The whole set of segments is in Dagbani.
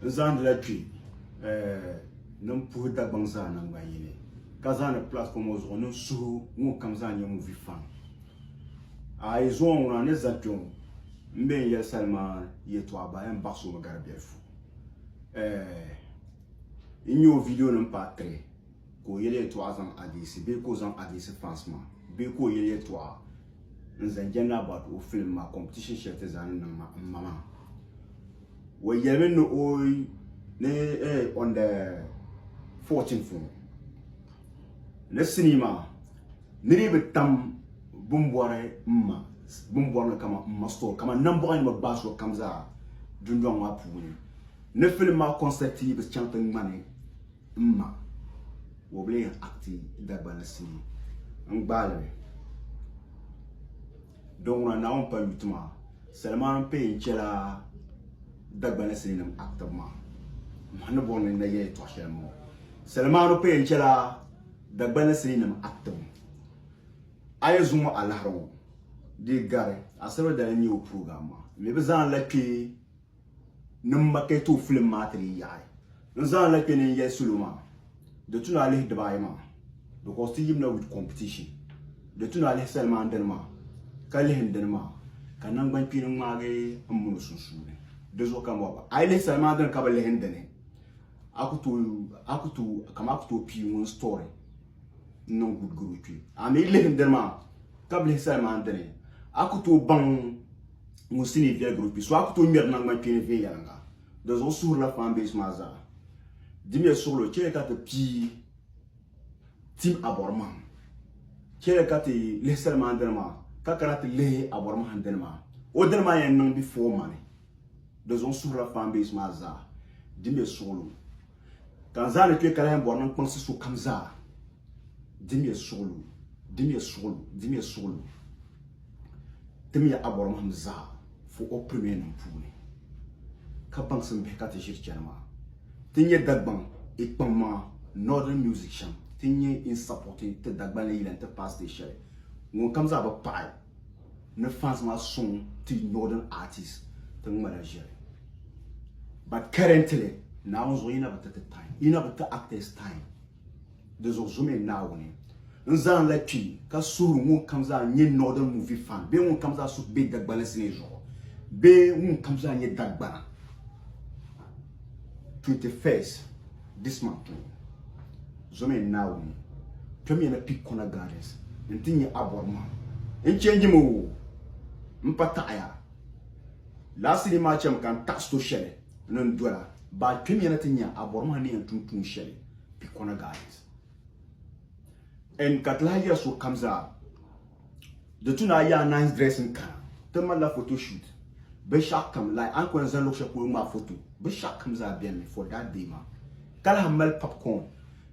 N zaandila kpe ni m puhi Dagbaŋ zaa naŋgban yini ka zaani platform ŋɔ zuɣu ni n suhu ŋun kam zaa nyɛ movie fan. A yi zuŋɔ ŋuna ni zani kpe ŋɔ m be n yɛli salima yɛltɔɣa baa yɛn baɣisi o mi gari biɛlifu. N nya o video nim paai tiri ka o yɛli yɛltɔɣa zaŋ adiisi bee ka o zaŋ adiisi fans maa bee ka o yɛli yɛltɔɣa n zaŋ jɛndi about o film maa competition shɛli ti zaa ni niŋ maa m ma maa o yɛlimi ni o ni eh, on the 14th ŋɔ ni sinii maa niriba tam bin bɔri m ma bin bɔri ni kama m ma store kama nambɔɣu ni bi gbaai so kam zaa dundɔŋ maa puuni ni film maa concept yi bi chaŋ ti ŋmani m ma o bi lee acti Dagbani sinii n gbaali li din ŋuna Naawuni pa yuti maa Salmaan pay n chɛla Dagbani sinii nim actibu maa ma ni bɔri ni n na yɛli yɛltɔɣa shɛli m bɔŋɔ Salmaanu pay n chɛla Dagbani sinii nim actibu a yi zuŋɔ alahiri ŋɔ di gari asibiri dali n nyɛ o program maa mi bi zaŋ la kpee ni m ma ka tooi filim maa ti di yaɣi. N zaŋ la kpe ni n yɛli salo maa, di tu ni a lihi dibaayi maa because ti yimina with competition. Di tu ni a lihi Salman dini maa ka lihi n dini maa ka nangbankpeeni ŋmaagi m mini o sunsuuni. Di zuɣu ka m bɔri ba a yi lihi Salman dini ka bi lihi n dini, a ku tooi a ku tooi kamani a ku tooi pii ŋun story n niŋ good gari o kpee. A mi yi lihi n dini maa ka bi lihi Salman dini, a ku tooi baŋ ŋun sinii viɛlgiri o kpi so a ku tooi ŋmɛri naŋgban kpeeni viɛnyɛliŋga di zuɣu suhurila fan base maa zaa dimiya suɣulo chɛli ka ti pii tim abɔrimahim chɛli ka ti lihi salimaan dini maa ka kana ti lihi abɔrimahim dini maa o dini maa yɛn niŋ before mani di zuɣu suhurila fan base maa zaa dimiya suɣulo ka n zaa ni kpe ka lahi bɔri ni n kpaŋsi sokam zaa Dimiya suɣulo, dimiya suɣulo, dimiya suɣulo. Timiya abɔrɔmahim zaa fo o premier nim puuni, ka baŋsim bihi ka ti ʒiri chani maa. Ti nyɛ Dagbaŋ i kpaŋ maŋa Northern music shɛm, ti nyɛ in supporti ti Dagbanli yila n-ti paai stage shɛli. Ŋun kam zaa bi paɣi ni fans maa suŋ ti Northern artist ti ŋmala ʒiri. But currently, Naawuni zuɣu yi na bi ti ti time, yi na bi ti actors time. Di zuɣu zumi Naawuni. N zaŋ la kpi ka suhiri ŋun kam zaa nyɛ Northern movie fan bee ŋun kam zaa suhu be Dagbani sinii zuɣu bee ŋun kam zaa nyɛ Dagbana 21st this month ŋɔ. Zumi Naawuni kpɛmiya na Pick Corner Gardens nti nyɛ abɔri mahim. N change mi o, m pa taɣiya. Lala sinii maa chɛmi ka n taɣisi to shɛli ni n dola baa kpɛmiya na ti nya abɔri mahim ni yɛn tum tuun shɛli. Pikona Gardens. And ka ti lahi yɛri so kam zaa di tu ni a yaa nice dressing kana ti malila photo shoot binshɛɣu kam like a ni kuli zani luɣu shɛli polo ŋmaai photo binshɛɣu kam zaa beni mi for that day maa ka lahi mali popcorn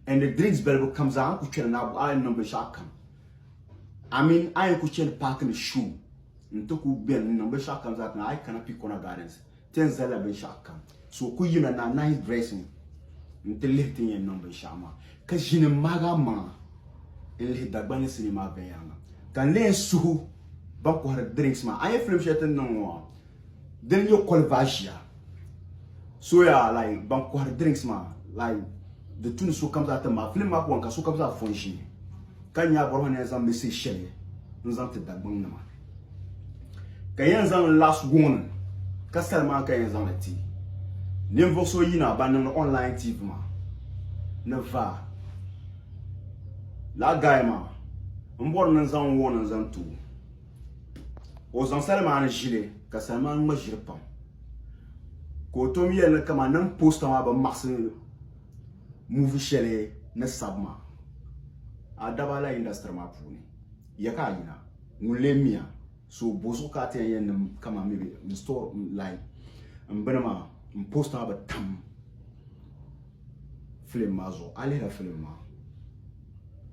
and the drinks balibu kam zaa a ni kuli chani ni a niŋ binshɛɣu kam I mean a yɛn kuli chani paaki ni show n ti kuli beni n niŋ binshɛɣu kam zaa a yi kana Pikona Gardens Ti yɛn zalila binshɛɣu kam so ku yina na nice dressing n-ti lihi ti ni yɛn niŋ binshɛɣu maa ka ʒini m-maagi a maŋa n-lihi Dagbani sinii maa viɛnyɛliŋga ka n lee suhu ban kɔhiri drinks maa. A nya film shɛli ti ni niŋ ŋɔ maa dini n-nyɛ kolivaʒia so yaa like ban kɔhiri drinks maa like di tu ni sokam zaa ti maagi film maa puuni ka sokam zaa fo n-ʒini ka nya a bɔrimi ni yɛn zaŋ message shɛli n-zaŋ ti Dagbaŋ nima. Ka yɛn zaŋ last warning ka sali maa ka yɛn zaŋli ti ninvuɣ so yina ban niŋdi online TV maa ni vaa lala guy maa n bɔri ni n zaŋ warning zaŋ ti o o zaŋ sali maa ni ʒili ka sali maa ŋma ʒiri pam ka o tom yɛli ni kaman niŋ poster maa bi maɣisi movie shɛli ni sabi maa a daba la industry maa puuni ya ka a yina ŋun lee miya so bo zuɣu ka a ti yɛn yɛn niŋ kaman maybe n store like n bini maa n post maa bi tam film maa zuɣu a lihila film maa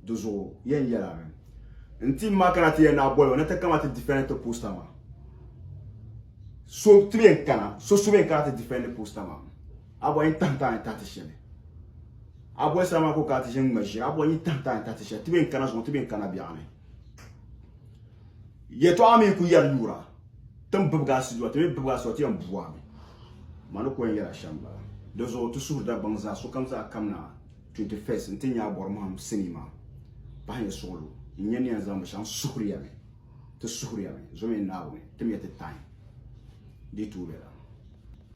di zuɣu yɛn yɛla mi n team maa kana ti yɛn naa boli ni ti kama ti defend ti poster maa so ti bɛn kana so so bɛn kana ti defend poster maa a bɔhi n tahi tahi tahi ti shɛli A boli sala maa ko ka a ti ʒini ŋma ʒiri, a bɔhi yi tahi tahi tahi ti shɛli, ti bɛn kana zuŋɔ, ti bɛn kana biɛɣuni. Yɛtɔɣa mi ku yɛri yuura, ti ni bibigi a sizuwa, ti mi bibigi a sizuwa, ti yɛn bu a mi. Ma ni ku yɛn yɛla shɛm m-bala. Di zuɣu ti suhuri Dagbaŋ zaa sokam zaa kamina 21st nti nya a bɔri mahim sinii maa. Pahi ya suɣilo n-nya ni yɛn zaŋ binshɛɣu n-suhiri ya mi. Ti suhiri ya mi, zomiya Naawuni, timiya ti time. Di yi tooi bela.